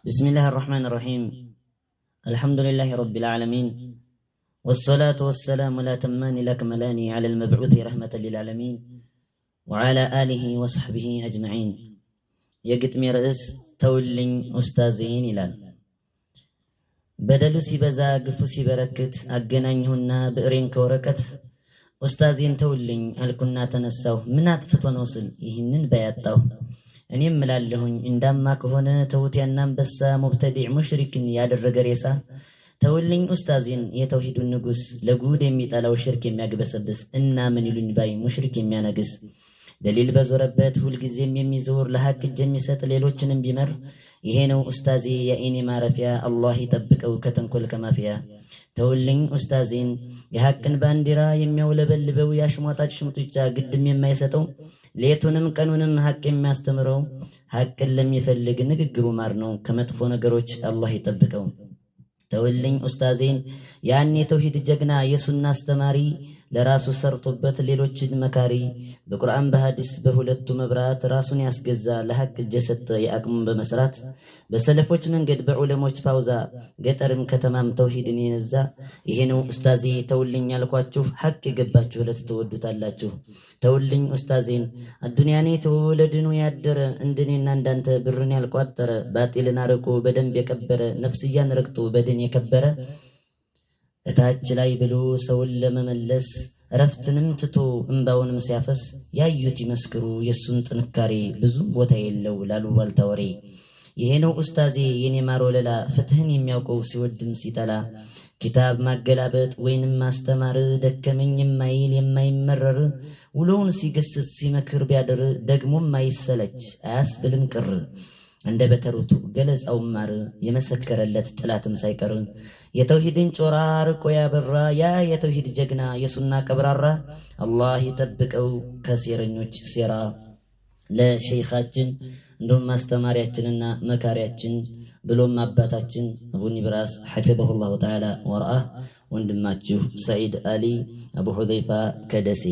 بسم الله الرحمن الرحيم. الحمد لله رب العالمين، والصلاة والسلام الأتمان الأكملان على المبعوث رحمة للعالمين وعلى آله وصحبه أجمعين። የግጥሜ ርዕስ ተውልኝ ኡስታዜን ይላል። በደሉ ሲበዛ ግፉ ሲበረክት አገናኘሁና ብዕሬን ከወረቀት፣ ኡስታዜን ተውልኝ አልኩና ተነሳሁ፣ ምን አጥፍቶ ነው ስል ይህንን ባያጣሁ። እኔም እላለሁኝ እንዳማ ከሆነ ተውት ያን አንበሳ፣ ሙብተዲዕ ሙሽሪክን ያደረገ ሬሳ። ተውልኝ ኡስታዜን የተውሂዱን ንጉስ፣ ለጉድ የሚጠላው ሽርክ የሚያግበሰብስ እና ምን ይሉኝ ባይ ሙሽሪክ የሚያነግስ፣ ደሊል በዞረበት ሁልጊዜም የሚዞር፣ ለሐቅ እጅ የሚሰጥ ሌሎችንም ቢመር፣ ይሄ ነው ኡስታዜ የኢኔ ማረፊያ፣ አላህ ይጠብቀው ከተንኮል ከማፊያ። ተውልኝ ኡስታዜን የሐቅን ባንዲራ የሚያውለበልበው፣ ያሽሟጣጭ ሽምጡጫ ግድም የማይሰጠው፣ ሌቱንም ቀኑንም ሐቅ የሚያስተምረው፣ ሐቅን ለሚፈልግ ንግግሩ ማር ነው፣ ከመጥፎ ነገሮች አላህ ይጠብቀው። ተውልኝ ኡስታዜን ያን የተውሂድ ጀግና የሱና አስተማሪ፣ ለራሱ ሰርቶበት ሌሎችን መካሪ፣ በቁርአን በሐዲስ በሁለቱ መብራት ራሱን ያስገዛ፣ ለሐቅ እጅ የሰጠ የአቅሙን በመስራት፣ በሰለፎች መንገድ በዑለሞች ፓውዛ ገጠርም ከተማም ተውሂድን የነዛ፣ ይሄ ነው ኡስታዜ ተውልኝ ያልኳችሁ። ሐቅ የገባችሁ ዕለት ትወዱታላችሁ። ተውልኝ ኡስታዜን አዱንያኔ ተወለድኑ ያደረ፣ እንደኔና እንዳንተ ብርን ያልቋጠረ፣ ባጢልን አርቆ በደንብ የቀበረ፣ ነፍስያን ረግጦ በድን የከበረ፣ እታች ላይ ብሎ ሰውን ለመመለስ እረፍትንም ትቶ እምባውንም ሲያፈስ፣ ያዩት ይመስክሩ የእሱን ጥንካሬ፣ ብዙም ቦታ የለው ላሉባልታ ወሬ። ይሄ ነው ኡስታዜ የኔ ማር ወለላ፣ ፍትህን የሚያውቀው ሲወድም ሲጠላ፣ ኪታብ ማገላበጥ ወይንም ማስተማር ደከመኝ የማይል የማይመረር፣ ውሎውን ሲገስጽ ሲመክር ቢያድር ደግሞም አይሰለች አያስብልም ቅር፣ አንደበተ ርቱዕ ገለጻው ማር፣ የመሰከረለት ጥላትም ሳይቀር፣ የተውሂድን ጮራ ርቆ ያበራ፣ ያ የተውሂድ ጀግና የሱና ቀብራራ፣ አላህ ይጠብቀው ከሴረኞች ሴራ። ለሼኻችን እንዲሁም ማስተማሪያችንና መካሪያችን ብሎም አባታችን አቡ ኒብራስ حفظه الله تعالى ورعاه፣ ወንድማችሁ ሰዒድ አሊ አቡ ሁዘይፋ ከደሴ።